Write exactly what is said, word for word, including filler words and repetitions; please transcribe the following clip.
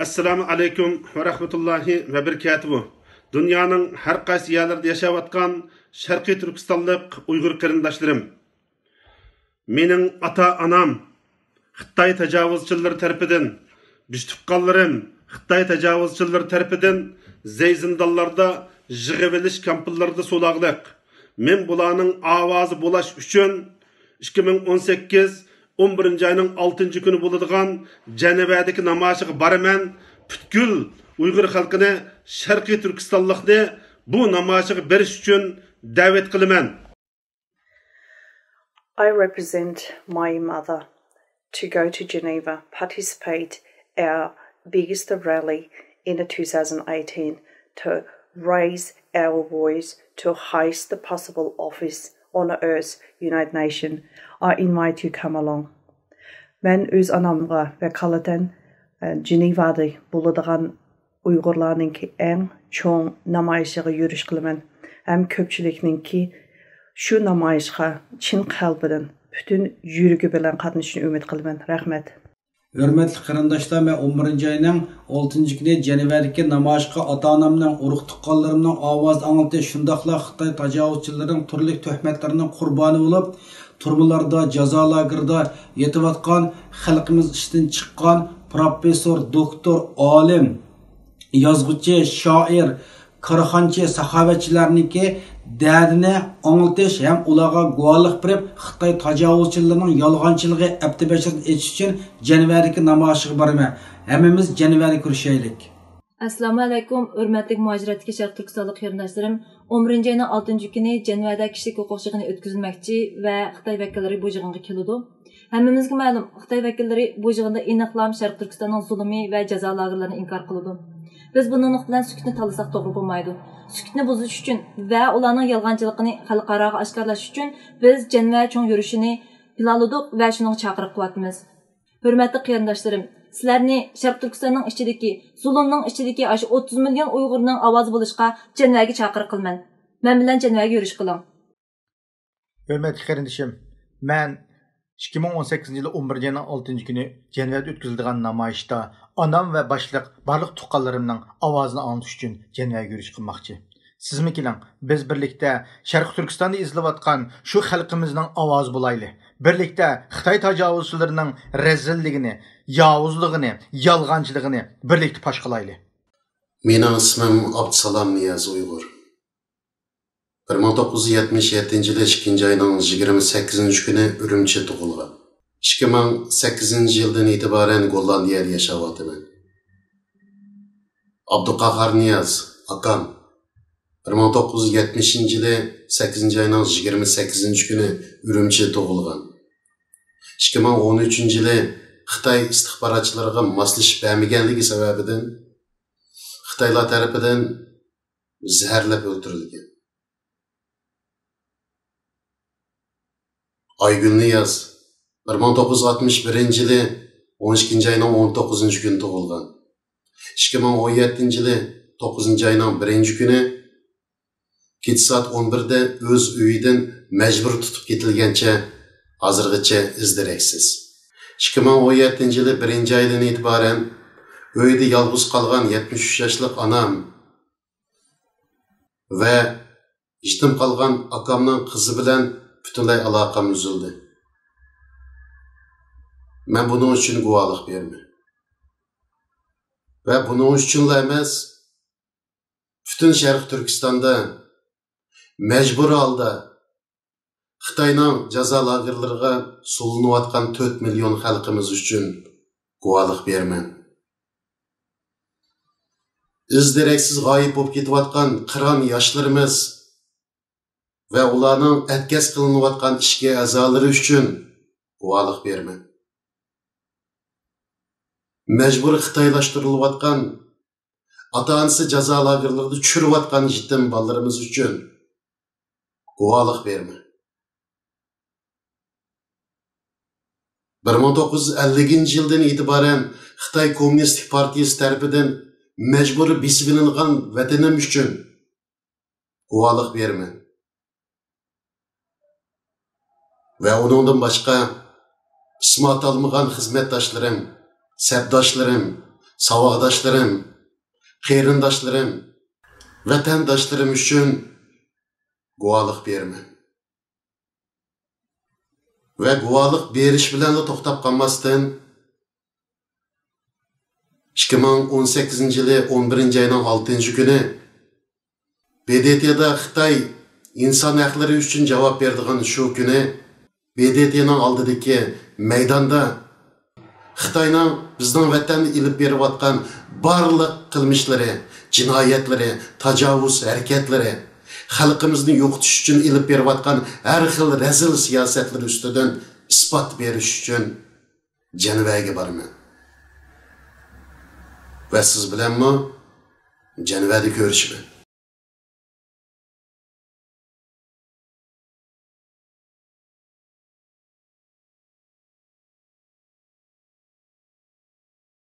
ئەسسالامۇ ئەلەيكۇم ۋە رەھمەتۇللاھى ۋە بەرىكاتۇھۇ. دۇنيانىڭ ھەر قايسى يەرلىرىدە ياشاۋاتقان شەرقىي تۈركىستانلىق ئۇيغۇر قېرىنداشلىرىم، مېنىڭ ئاتا-ئانام خىتاي تاجاۋۇزچىلىرى تەرىپىدىن، بىش تۇغقانلىرىم خىتاي تاجاۋۇزچىلىرى تەرىپىدىن زەي زىندانلاردا، يىغىۋېلىش كامپلىرىدا سولاغلىق. مەن بۇلارنىڭ ئاۋازى بولاش ئۈچۈن ئىككى مىڭ ئون سەككىز ئون بىرىنچى ئاينىڭ ئالتىنچى كۈنى بولىدىغان جەنۋەدىكى نامايىشىغا بارىمەن. پۈتكۈل ئۇيغۇر خەلقىنى، شەرقىي تۈركىستانلىقنى بۇ نامايىشىغا بېرىش ئۈچۈن دەۋەت قىلىمەن. I represent my mother to go to Geneva, participate our biggest rally in the two thousand eighteen to raise our voice to highest possible office on earth, United Nation. I invite you come along. مەن ئۆز ئانامغا ۋاكالىتەن جېنېۋادا بولىدىغان ئۇيغۇرلارنىڭكى ئەڭ چوڭ نامايىشىغا يۈرۈش قىلىمەن ھەم كۆپچىلىكنىڭكى شۇ نامايىشقا چىن قەلبىدىن، پۈتۈن يۈرىكى بىلەن قاتنىشىشىنى ئۈمىد قىلىمەن. رەھمەت. ھۆرمەتلىك قېرىنداشلار، مەن ئون بىرىنچى ئاينىڭ ئالتىنچى كۈنى جەنۋەدىكى نامايىشقا ئاتا-ئانامنىڭ، ئۇرۇق-تۇغقانلىرىمنىڭ ئاۋازىنى ئاڭلىتىش، شۇنداقلا خىتاي تاجاۋۇزچىلىرىنىڭ تۈرلۈك تۆھمەتلىرىنىڭ قۇربانى بولۇپ، تۈرمىلەردە، جازا لاگېرىدا يېتىۋاتقان خەلقىمىز ئىچىدىن چىققان پروفېسسور، دوكتور، ئالىم، يازغۇچى، شائىر، كارخانىچى، ساخاۋەتچىلەرنىڭكى دەردىنى ئاڭلىتىش ھەم ئۇلارغا گۇۋاھلىق بېرىپ، خىتاي تاجاۋۇزچىلىرىنىڭ يالغانچىلىقى ئەپتى بەشىرىنى ئېچىش ئۈچۈن جەنۋەدىكى نامايىشقا بارىمەن. ھەممىمىز جەنۋەدە كۈرىشەيلىك. ئەسسالامۇ ئەلەيكۇم، ھۆرمەتلىك مۇھاجىرەتتىكى شەرقىي تۈركىستانلىق قېرىنداشلىرىم. ئون بىرىنچى ئاينىڭ ئالتىنچى كۈنى جەنۋەدە كىشىلىك ھوقۇق يىغىنى ئۆتكۈزۈلمەكچى ۋە خىتاي ۋەكىللىرى بۇ يىغىنغا كېلىدۇ. ھەممىمىزگە مەلۇم، خىتاي ۋەكىللىرى بۇ يىغىندا ئېنىقلام شەرقىي تۈركىستاننىڭ زۇلۇمى ۋە جازا لاگېرلىرىنى ئىنكار قىلىدۇ. بىز بۇنىڭلىق بىلەن سۈكۈتنى تاللىساق توغرا بولمايدۇ. سۈكۈتنى بۇزۇش ئۈچۈن ۋە ئۇلارنىڭ يالغانچىلىقىنى خەلقئاراغا ئاشكارىلاش ئۈچۈن بىز جەنۋە چوڭ يۈرۈشىنى پىلانلىدۇق ۋە شۇنىڭغا چاقىرىق قىلىۋاتىمىز. ھۆرمەتلىك قېرىنداشلىرىم، سىلەرنى شەرقىي تۈركىستاننىڭ ئىچىدىكى، زۇلۇمنىڭ ئىچىدىكى ئاشۇ ئوتتۇز مىليون ئۇيغۇرنىڭ ئاۋازى بولۇشقا جەنۋەگە چاقىرىق قىلىمەن. مەن بىلەن جەنۋەگە يۈرۈش قىلىڭ. ھۆرمەتلىك قېرىندىشىم، مەن ئىككى مىڭ ئون سەككىزىنچى يىلى ئون بىرىنچى ئاينىڭ ئالتىنچى كۈنى جەنۋەدە ئۆتكۈزۈلىدىغان نامايىشتا ئانام ۋە باشلىق بارلىق تۇغقانلىرىمنىڭ ئاۋازىنى ئاڭلىتىش ئۈچۈن جەنۋەگە يۈرۈش قىلماقچى. سىزمۇ كېلىڭ، بىز بىرلىكتە شەرقىي تۈركىستاندا ئېزىلىۋاتقان شۇ خەلقىمىزنىڭ ئاۋازى بولايلى. بىرلىكتە خىتاي تاجاۋۇزچىلىرىنىڭ رەزىللىكىنى، ياۋۇزلۇقىنى، يالغانچىلىقىنى بىرلىكتە پاش قىلايلى. مېنىڭ ئىسمىم ئابدۇسالام نىياز ئۇيغۇر. بىر مىڭ توققۇز يۈز يەتمىش يەتتىنچى يىلى ئىككىنچى ئاينىڭ يىگىرمە سەككىزىنچى كۈنى ئۈرۈمچىدە تۇغۇلغان. ئىككى مىڭ سەككىزىنچى يىلدىن ئېتىبارەن گوللاندىيەدە ياشاۋاتىمەن. ئابدۇقاھار نىياز، ئاكام. بىر مىڭ توققۇز يۈز يەتمىشىنچى يىلى سەككىزىنچى ئاينىڭ يىگىرمە سەككىزىنچى كۈنى ئۈرۈمچىدە تۇغۇلغان. ئىككى مىڭ ئون ئۈچىنچى يىلى خىتاي ئىستىخباراتچىلىرىغا ماسلىشىپ بەرمىگەنلىكى سەۋەبىدىن خىتايلار تەرىپىدىن زەھەرلەپ ئۆلتۈرۈلگەن. ئايگۈل نىياز، بىر مىڭ توققۇز يۈز ئاتمىش بىرىنچى يىلى ئون ئىككىنچى ئاينىڭ ئون توققۇزىنچى كۈنى تۇغۇلغان. ئىككى مىڭ ئون يەتتىنچى يىلى توققۇزىنچى ئاينىڭ بىرىنچى كۈنى كېچە سائەت ئون بىردە ئۆز ئۆيىدىن مەجبۇر تۇتۇپ كېتىلگەنچە ھازىرغىچە ئىز دېرەكسىز. ئىككى مىڭ ئون يەتتىنچى يىلى بىرىنچى ئايدىن ئېتىبارەن ئۆيدە يالغۇز قالغان يەتمىش ئۈچ ياشلىق ئانام ۋە يېتىم قالغان ئاكامنىڭ قىزى بىلەن پۈتۈنلەي ئالاقەم ئۈزۈلدى. مەن بۇنىڭ ئۈچۈن گۇۋاھلىق بېرىمەن. ۋە بۇنىڭ ئۈچۈنلا ئەمەس، پۈتۈن شەرقىي تۈركىستاندا مەجبۇرىي ھالدا خىتاينىڭ جازا لاگېرلىرىغا سولىنىۋاتقان تۆت مىليون خەلقىمىز ئۈچۈن گۇۋاھلىق بېرىمەن. ئىز دېرەكسىز غايىب بولۇپ كېتىۋاتقان قىران ياشلىرىمىز ۋە ئۇلارنىڭ ئەتكەس قىلىنىۋاتقان ئىچكى ئەزالىرى ئۈچۈن گۇۋاھلىق بېرىمەن. مەجبۇرىي خىتايلاشتۇرۇلۇۋاتقان، ئاتا-ئانىسى جازا لاگېرلىرىدا چۈشۈرۈۋاتقان يېتىم بالىلىرىمىز ئۈچۈن گۇۋاھلىق بېرىمەن. بىر مىڭ توققۇز يۈز ئەللىكىنچى يىلدىن ئېتىبارەن خىتاي كوممۇنىستىك پارتىيىسى تەرىپىدىن مەجبۇرىي بېسىۋېلىنغان ۋەتىنىم ئۈچۈن گۇۋاھلىق بېرىمەن. ۋە ئۇنىڭدىن باشقا ئىسمى ئاتالمىغان خىزمەتداشلىرىم، سەپداشلىرىم، ساۋاقداشلىرىم، قېرىنداشلىرىم، ۋەتەنداشلىرىم ئۈچۈن گۇۋاھلىق بېرىمەن. ۋە گۇۋاھلىق بېرىش بىلەنلا توختاپ قالماستىن، ئىككى مىڭ ئون سەككىزىنچى يىلى ئون بىرىنچى ئاينىڭ ئالتىنچى كۈنى ب د ت دا خىتاي ئىنسان ھەقلىرى ئۈچۈن جاۋاب بېرىدىغان شۇ كۈنى ب د ت نىڭ ئالدىدىكى مەيداندا خىتاينىڭ بىزنىڭ ۋەتەندە ئېلىپ بېرىۋاتقان بارلىق قىلمىشلىرى، جىنايەتلىرى، تاجاۋۇز ھەرىكەتلىرى، خەلقىمىزنى يوقىتىش ئۈچۈن ئېلىپ بېرىۋاتقان ھەر خىل رەزىل سىياسەتلىرى ئۈستىدىن ئىسپات بېرىش ئۈچۈن جەنۋەگە بارىمەن. ۋە سىز بىلەنمۇ جەنۋەدە كۆرۈشىمەن.